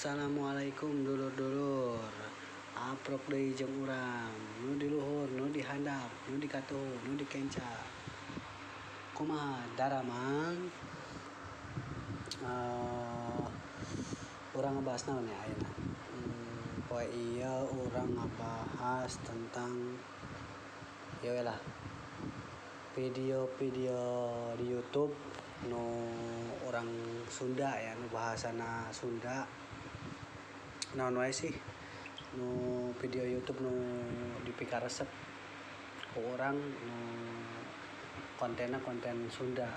Assalamualaikum dulur-dulur. Aprok deui jeung urang nu di luhur, nu di handap, nu di katuhu, nu di kenca. Kumaha daramang? Urang ngebahas naon ya ayeuna? Poe ieu urang ngabahas tentang ieu we lah, video-video di YouTube nu urang Sunda ya, nu bahasana Sunda. Naon wae sih nu video YouTube nu dipikaresep ku urang nu kontenna konten Sunda.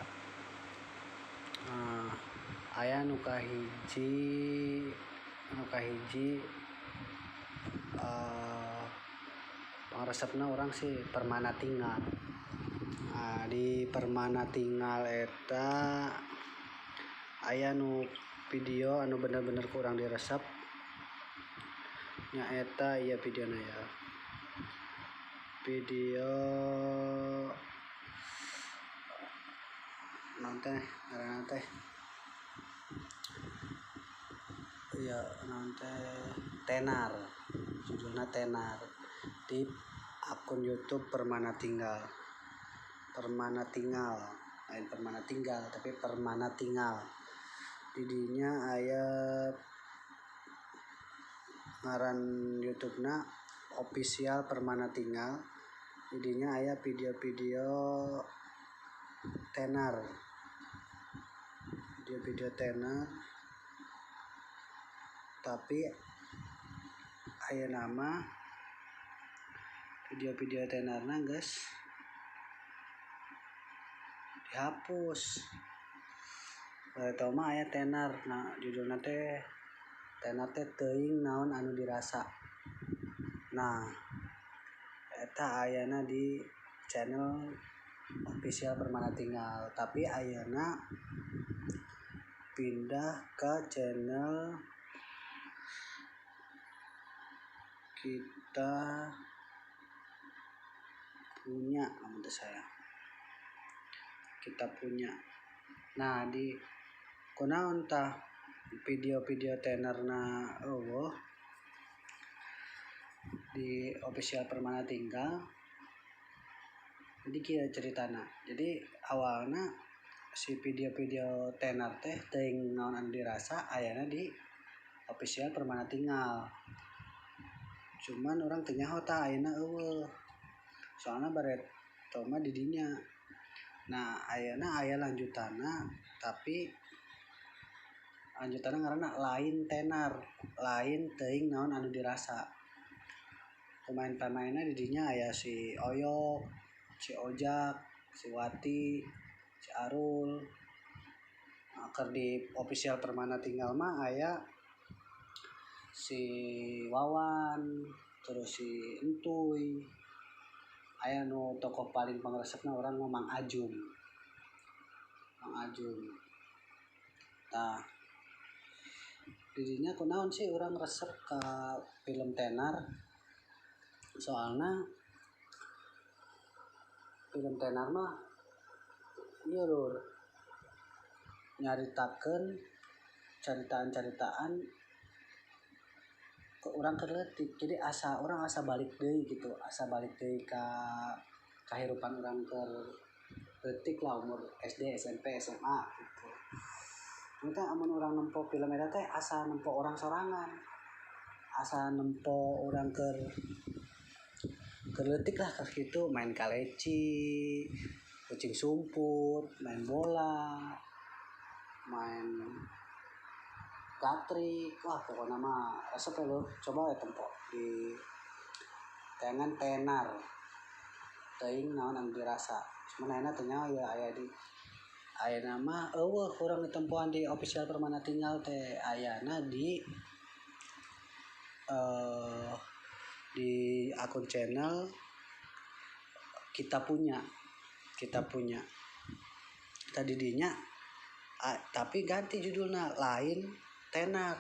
Aya nu kahiji pangaresepna urang sih Permana Tinggal. Nah, di Permana Tinggal eta aya nu video anu bener-bener kurang diresep nyaeta ieu videona ya. Video naon teh ngaranna teh? Ieu naon teh? Tenar. Judulna Tenar di akun YouTube Permana Tinggal. Permana Tinggal, lain Permana Tinggal tapi Permana Tinggal. Di dinya aya ngaran YouTube-na official Permana Tinggal. Di dinya aya video-video tenar. Video-video tenar. Tapi aya nama video-video tenarna geus dihapus. Eta mah aya tenar, nah judulna teh tenar teh teuing naon anu dirasa. Nah, eta ayana di channel official Permana Tinggal, tapi ayana pindah ke channel Kita Punya, menurut saya. Kita Punya. Nah, di kunaon tah video-video tenarna eueuh di official Permana Tinggal. Jadi kieu ceritana. Jadi awalna si video-video tenar teh teuing naon anu dirasa ayana di official Permana Tinggal. Cuman urang teu nyaho tah ayeuna eueuh. Soalna bareto mah di dinya. Nah, ayeuna aya lanjutanna tapi lanjutanna ngaranna lain tenar, lain teuing naon anu dirasa. Pemain-pemainna di dinya aya si Oyok, si Ojak, si Wati, si Arul. Nah, keur di official Permana Tinggal mah aya si Wawan, terus si Entuy. Aya nu tokoh paling pangaresepna urang mah Mang Ajum. Mang Ajum. Tah, di dinya kunaon sih urang resep ka film tenar? Soalna film tenar mah ieu lur, nyaritakeun caritaan-caritaan ke urang keur leutik. Jadi asa urang asa balik deui gitu, asa balik deui ka kahirupan urang keur leutik lah, umur SD, SMP, SMA gitu. Eta amun urang nempo film eta teh asa nempo urang sorangan, asa nempo urang keur leutik lah keur kitu, main kaleci, kucing sumput, main bola, main gatrik, wah pokoknya mah resep ya lo. Coba ya tempo di tayangan tenar teuing naon anu dirasa. Cuman ayeuna teu nyaho ya aya di ayeuna mah eueuh kurang ditempoan di official Permana Tinggal teh, ayana di akun channel Kita Punya. Kita Punya. Tadi dinya tapi ganti judulna lain tenar.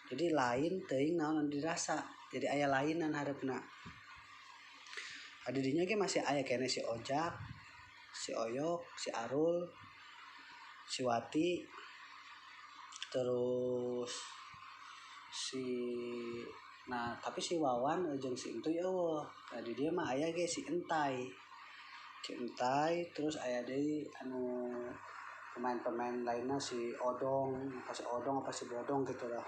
Jadi lain teuing naon anu dirasa. Jadi aya lainan hareupna. Adi dinya ge masih aya keneh si Ojak, si Oyok, si Arul, si Wati, terus Si nah tapi si Wawan jeung si Entuy eueuh. Nah di dieu mah aya ge si Entai. Si Entai terus aya deui anu pemain-pemain lainnya si Odong, apa si Odong apa si Bodong gitu lah.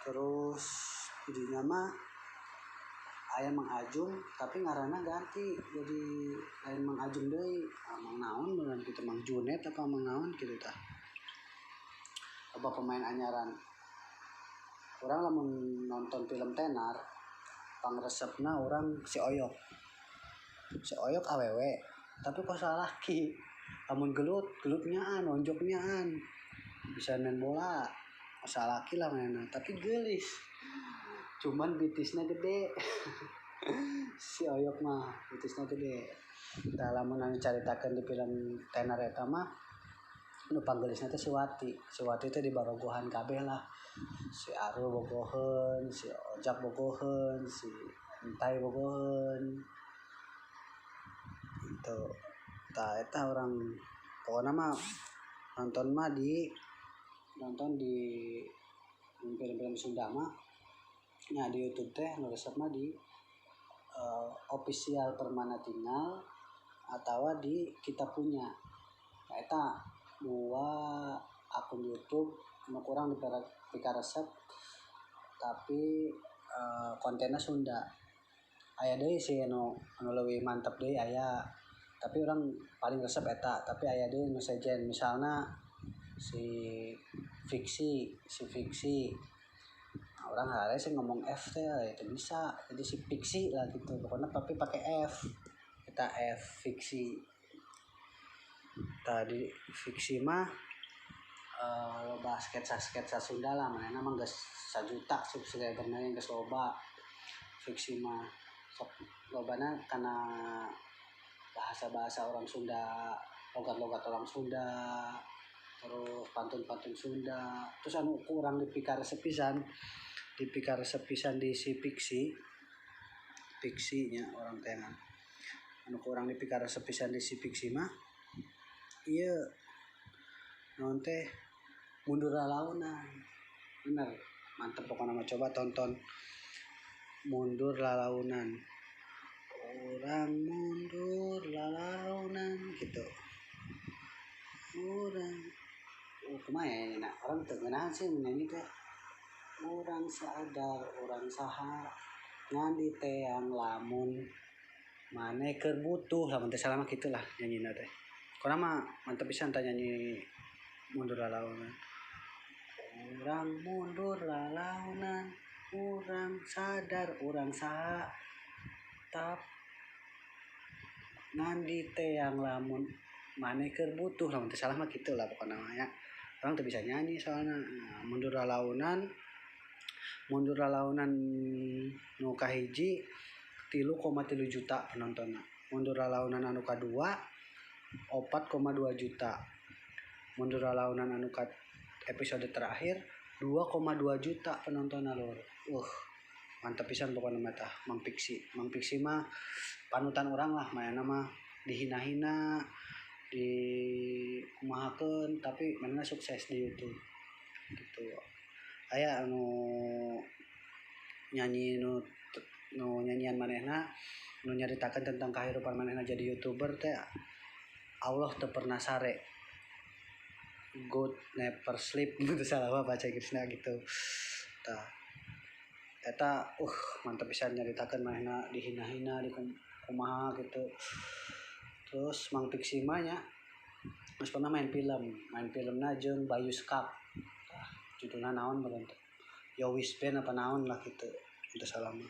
Terus jadinya mah aya Mang Ajung tapi ngaranna ganti jadi lain Mang Ajung deui, Mang naon beneran gitu, Mang Junet apa Mang naon gitu tah. Loba pemain anyaran. Urang lamun nonton film tenar pangresepna urang si Oyok. Si Oyok awewe tapi kok salaki. Lamun gelut, gelutnyaan, nonjoknyaan. Bisa main bola, salaki lah mainna, tapi geulis. Cuman bitisnya gede. Si Oyok mah bitisnya gede. Tah lamun anu caritakeun di film tenar eta mah nu panggelisna teh si Wati. Si Wati teh dibarogohan kabeh lah. Si Arul bogoheun, si Ojak bogoheun, si Entai bogoheun. Gitu. Tah eta urang pokona mah nonton mah di nonton di film-film Sunda mah nya di YouTube teh nu resep mah di official Permana Tinggal atawa di Kita Punya. Nah eta dua akun YouTube nu kurang dikaresep tapi kontennya Sunda. Aya deui sih anu leuwih mantep deui aya, tapi urang paling resep eta. Tapi aya deui nu sejen misalna si Fiksi, si Fiksi. Nah, urang hare sih ngomong F teh itu bisa jadi si Fiksi lah gitu pokoknya, tapi pakai F, kita F Fiksi. Tadi Fiksi mah loba sketsa-sketsa Sunda lah, manehna mah geus 1 juta subscriberna geus loba. Fiksi mah sok lobana kana bahasa-bahasa orang Sunda, logat-logat orang Sunda, terus pantun-pantun Sunda. Terus anu kurang dipikaresep pisan di si Fiksi, Fiksinya orang teh anu kurang dipikaresep pisan di si Fiksi mah ieu naon teh mundur lalaunan. Bener, mantep pokoknya mah, coba tonton mundur lalaunan. Orang mundur lalaunan gitu. Orang kumaha ya nak orang teu ngeunahan sih nyanyi teh. Orang sadar orang saha ngan diteang lamun maneh keur butuh, lamun teh salah mah kitulah nyanyina teh. Pokona mah mantep pisan tah nyanyi mundur lalaunan. Orang mundur lalaunan, orang sadar orang saha tap ngan diteang lamun maneh keur butuh, lamun teu salah mah kitu lah pokona mah ya. Orang teu bisa nyanyi soalna. Nah, mundur lalaunan nu kahiji 3,3 juta penontonna. Mundur lalaunan anu kadua 4,2 juta. Mundur lalaunan anu ka episode terakhir 2,2 juta penontonna lur. Mantep pisan pokona mah tah Mang Fiksi. Mang Fiksi mah panutan urang lah, manehna mah dihina-hina, dikumahakeun tapi manehna sukses di YouTube gitu. Aya anu nyanyi nu nyanyian manehna nu nyaritakeun tentang kahirupan manehna jadi YouTuber teh Allah teu pernah sare, God never sleep gitu, salah apa baca Inggrisna gitu. Tah eta mantep pisan nyaritakeun manehna dihina-hina dikumaha gitu. Terus Mang Fiksi mah nya geus pernah main filmna jeung Bayu Skak. Tah judulna naon meureun teh, Yowis Band apa naon lah gitu teu salah mah.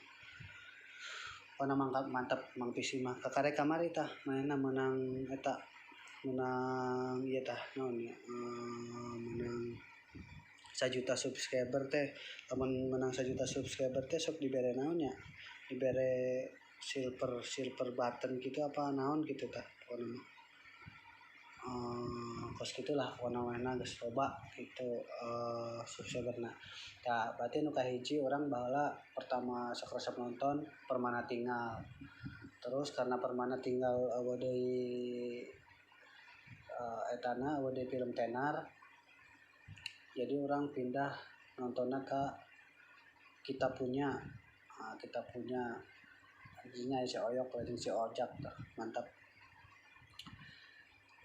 Pokona mantep Mang Fiksi mah. Kakare kamari tah manehna meunang eta, menang ieu tah naon nya, menang 1 juta subscriber teh. Lamun menang 1 juta subscriber teh sok dibere naon nya, dibere silver button gitu apa naon gitu tah pokona mah. Kos gitulah pokona mah geus loba gitu subscriberna. Tah berarti nu kahiji urang baheula pertama sok resep nonton Permana Tinggal. Terus karena Permana Tinggal eueuh deui etana eueuh deui film tenar, jadi orang pindah nontonnya ke Kita Punya. Nah, Kita Punya artinya si Oyok jeung si Ojak tah, mantap.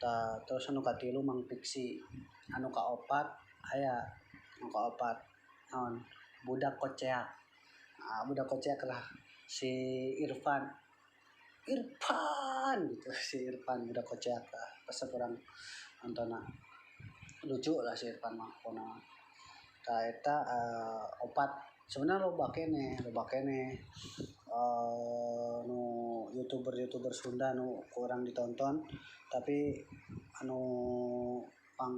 Tah, terus anu katilu Mang Piksi, anu kaopat aya, anu kaopat naon, Budak Koceak. Nah, Budak Koceak lah si Irfan, Irfan gitu, si Irfan Budak Koceak lah, pas urang nontonna lucu lah si Irfan mah pokona. Tah eta opat sebenarnya loba keneh, loba keneh nu youtuber-youtuber Sunda nu kurang ditonton, tapi anu pang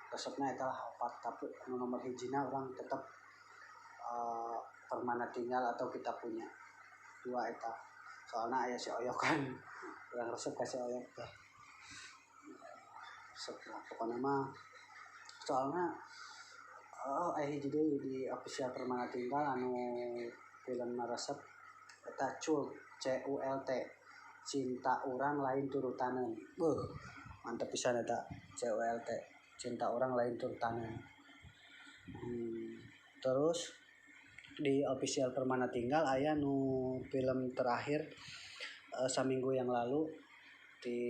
resepna eta lah opat. Tapi anu nomor hijina urang tetep Permana Tinggal atau Kita Punya, dua eta. Soalna aya si Oyok kan, urang resep ka si Oyok teh, resep lah pokona mah. Soalna oh aya hiji deui di official Permana Tinggal anu filmna resep eta Cult, C U L T, Cinta Urang Lain Turutaneun. Beuh, mantep pisan eta C U L T, Cinta Urang Lain Turutaneun. Terus di official Permana Tinggal aya nu film terakhir saminggu yang lalu di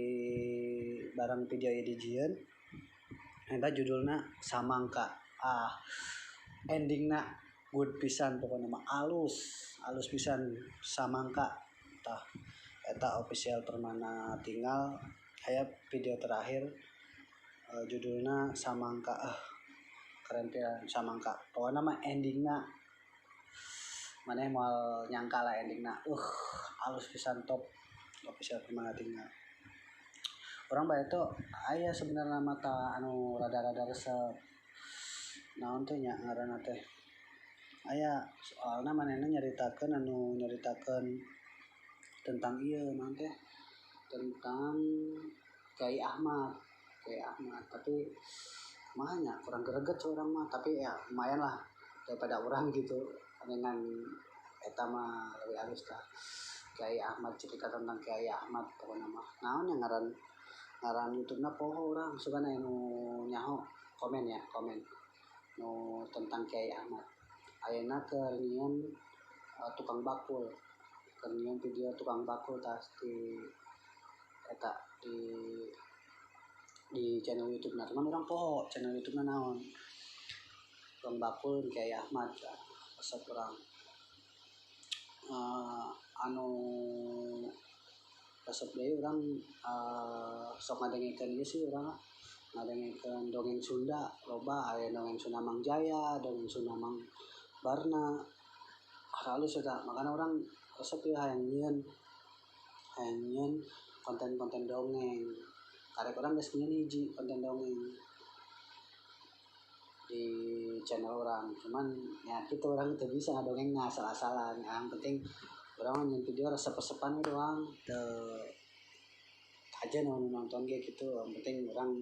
barang video ieu dijieun, eta judulna Samangka. Ah, endingna good pisan pokona mah, alus, alus pisan Samangka. Tah eta official Permana Tinggal aya video terakhir judulna Samangka. Ah, keren pisan Samangka. Pokona mah endingna maneh moal nyangka lah endingna. Alus pisan, top official Permana Tinggal. Urang bae teh aya sebenarna mah tah anu rada-rada resep. Naon teh nya ngaranna teh? Aya soalna manehna nyaritakeun anu nyaritakeun tentang ieu naon teh? Tentang Kiai Ahmad, Kiai Ahmad. Tapi kumaha nya, kurang greget urang mah, tapi ya lumayan lah daripada urang gitu. Dengan eta mah leuwih alus lah. Kiai Ahmad, cerita tentang Kiai Ahmad pokona mah. Naon nya ngaran ngaran YouTube-na poho urang, sugan aya nu nyaho komen ya, komen nu tentang Kiai Ahmad. Ayeuna keur nyieun tukang bakul, keur nyieun video tukang bakul tah di eta di channel YouTube-na. Cuman urang poho channel YouTube-na naon. Tukang bakul Kiai Ahmad tah resep urang. Anu resep deui urang sok ngadengekeun ieu sih urang mah, ngadengekeun dongeng Sunda loba, aya dongeng Sunda Mang Jaya, dongeng Sunda Mang Barna, halus eta. Makana urang resep ieu hayang nyieun konten-konten dongeng. Karek urang geus nyieun hiji konten dongeng di channel urang, cuman ya kitu urang teu bisa ngadongengna asal-asalan. Yang penting urang mah nyieun video resep-resepan we doang, teu aja nu nonton ge kitu. Yang penting urang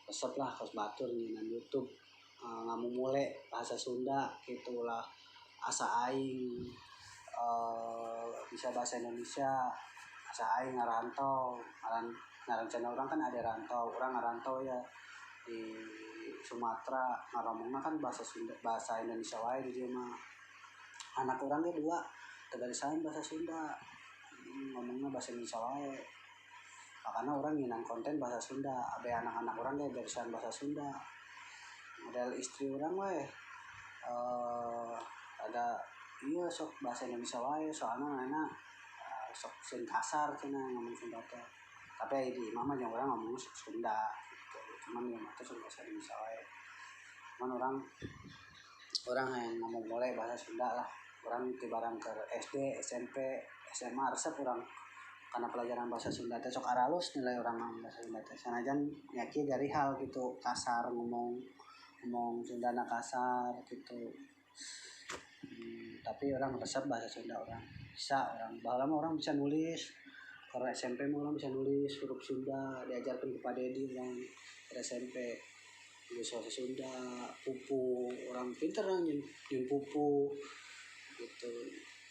resep lah kos batur nyieunan YouTube, ngamumule bahasa Sunda kitu lah. Asa aing bisa bahasa Indonesia, asa aing ngarantau, ngaran channel urang kan ada rantau, urang ngarantau ya di Sumatera, ngaromongna kan bahasa Sunda, bahasa Indonesia wae di dieu mah. Anak urang ge dua teu barisan bahasa Sunda, ngomongna bahasa Indonesia wae. Makana urang nyieunan konten bahasa Sunda, abe anak-anak urang ge barisan bahasa Sunda. Model istri urang we ada ieu sok bahasa Indonesia wae, soalna manehna sok sieun kasar cenah ngomong Sunda teh. Tapi di imah mah jeung urang ngomongna sok Sunda gitu. Cuman di imah teh sok bahasa Indonesia wae. Cuman urang hayang ngomong mulai bahasa Sunda lah. Urang ti barang keur SD, SMP, SMA resep urang karena pelajaran bahasa Sunda teh sok aralus nilai urang mah bahasa Sunda teh. Sanajan nya kieu garihal gitu, kasar ngomong ngomong Sundana kasar gitu. Tapi urang resep bahasa Sunda, urang bisa, urang baheula mah urang bisa nulis. Karena SMP mah urang bisa nulis huruf Sunda, diajarkan ku Pak Dedi urang keur SMP. Nulis bahasa Sunda, pupu, urang pinter lah nyieun pupu gitu.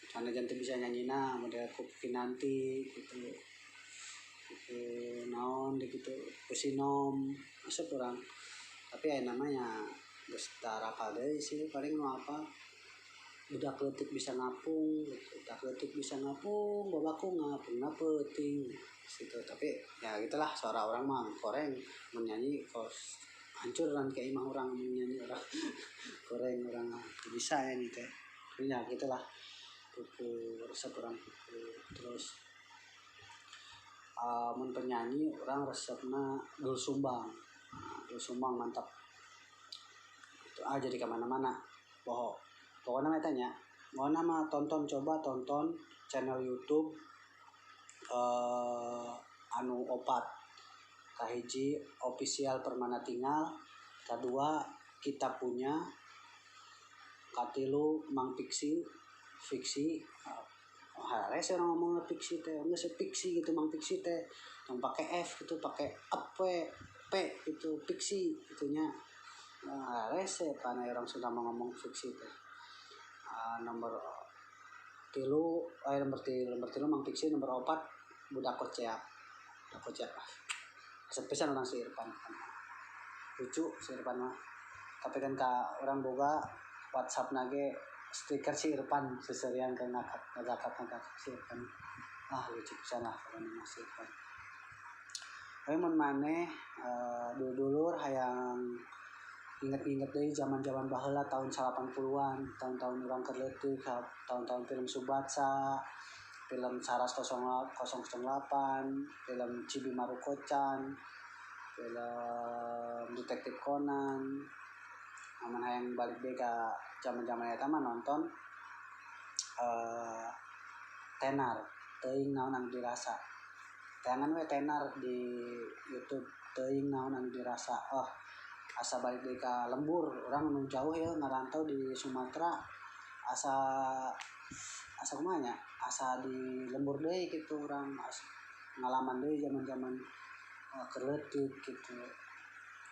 Sanajan teu bisa nyanyina model Pupu Kinanti gitu. Pupu naon deui gitu, Pupu Sinom, resep urang. Tapi aya namanya geus teu arapal deui sih, paling nu apal. Budak leutik bisa ngapung gitu. Budak leutik bisa ngapung, babaku ngapung na peuting gitu. Tapi ya gitulah, suara orang mah koreng menyanyi kos hancur kan kayak imah orang menyanyi orang koreng orang bisa nyanyi teh. Ya gitulah, Pupur resep orang Pupur. Terus mun penyanyi orang resepna Dul Sumbang. Nah, Dul Sumbang mantap. Itu jadi kemana-mana. Bohong. Pokoknya mah tanya, mau nama tonton, coba tonton channel YouTube anu opat. Kahiji official Permana Tingal, kadua Kita Punya, katilu Mang Fiksi, Fiksi. Hare sih orang ngomongnya fiksi teh, enggak sih fiksi gitu, Mang Fiksi teh, yang pakai F gitu, pakai P, P gitu, fiksi gitunya. Nah, rese panai orang sudah mau ngomong fiksi teh. Nomor tilu, nomor tilu Mang Fiksi, nomor opat Budak Koceak. Budak Koceak. Resep pisan orang si Irfan. Lucu si Irfan mah. Tapi kan ka orang boga WhatsApp nage stiker si Irfan seserian ke ngakak si Irfan. Ah lucu pisan lah pokoknya mah si Irfan. Tapi mun maneh dulur-dulur hayang inget-inget deui zaman-zaman baheula tahun 80-an, tahun-tahun urang keur leutik, tahun-tahun film Subatsa, film Saras 008, film Chibi Maruko-chan, film Detektif Conan. Amun hayang balik deui ka zaman-zaman eta mah nonton Tenar, teuing naon anu dirasa. Teangan we Tenar di YouTube, teuing naon anu dirasa. Oh, asa balik deui ka lembur, urang nu jauh ya ngarantau di Sumatera, asa kumaha nya, asa di lembur deui gitu urang, asa ngalaman deui zaman-zaman keur leutik gitu.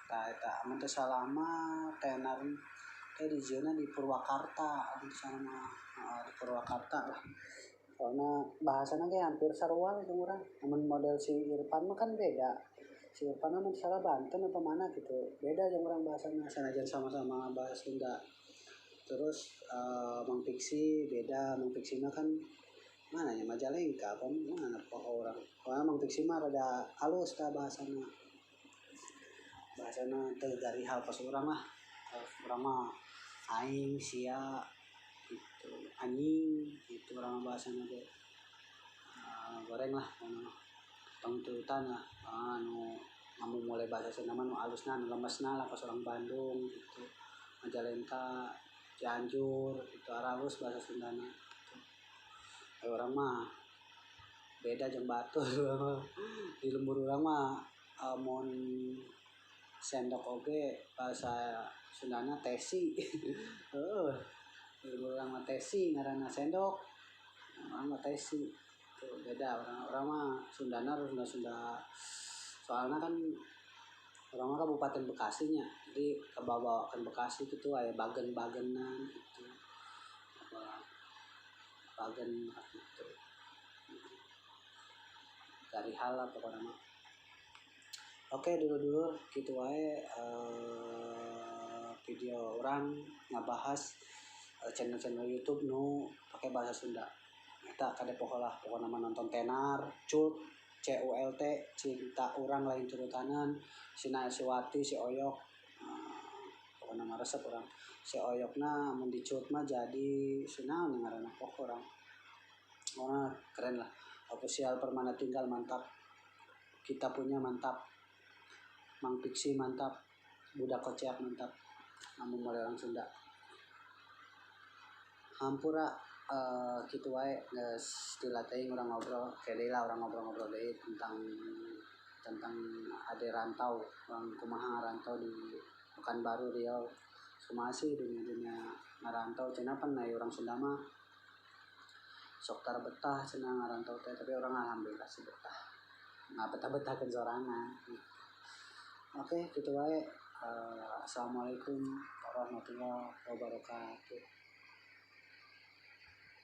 Tah eta amun teu salah mah Tenar teh dijieunna di Purwakarta, amun teu salah mah di Purwakarta lah. Soalna bahasana ge hampir sarua jeung urang. Amun model si Irfan mah kan beda. Si Irfan mah salah Banten apa mana gitu, beda jeung urang bahasana, sanajan sama-sama bahasa Sunda. Terus Mang Fiksi beda, Mang Fiksi mah kan mana nya Majalengka apa mana poho urang. Pokona Mang Fiksi mah rada halus tah bahasana. Bahasana teu garihal pas urang lah. Urang mah aing sia gitu, anjing gitu urang bahasana teh. Goreng lah pokona mah. Tong turutan lah, anu ngamu mulai bahasa Sunda mah nu alusna, nu lemesna lah pas orang Bandung gitu, Majalengka, Cianjur itu aralus bahasa Sundana gitu. Orang mah beda jeung batur. Di lembur urang mah mun sendok oge bahasa Sundana tesi. Heeh. Di lembur urang mah tesi ngaranna sendok. Urang mah tesi. Tuh beda orang-orang mah Sundana harus Sunda. Soalnya kan orang mah Kabupaten Bekasinya, jadi kebawa-bawakan Bekasi gitu aya bagen-bagenan gitu. Apa bagen gitu. Dari hal lah pokoknya mah. Oke, dulur-dulur gitu wae video orang ngabahas channel-channel YouTube nu pakai bahasa Sunda. Eta kade poho lah pokona mah nonton Tenar, Cult, CULT, Cinta Urang Lain Turutanan, si Wati, si Oyok. Pokona mah resep urang. Si Oyokna mun dicut mah jadi si naon ngaranna poho urang. Pokona keren lah. Official Permana Tinggal mantap. Kita Punya mantap. Mang Fiksi mantap. Budak Koceak mantap. Namun mulai orang Sunda. Hampura kitu wae geus dilatih urang ngobrol, kede lah urang ngobrol-ngobrol deui tentang ade rantau, urang kumaha rantau di Pekanbaru Riau. Kumaha sih dunia-dunia ngarantau cenah pan aya urang Sunda mah sok tara betah cenah ngarantau teh, tapi urang alhamdulillah sih betah. Ngabetah-betahkeun sorangan. Oke, kitu wae. Assalamualaikum warahmatullahi wabarakatuh.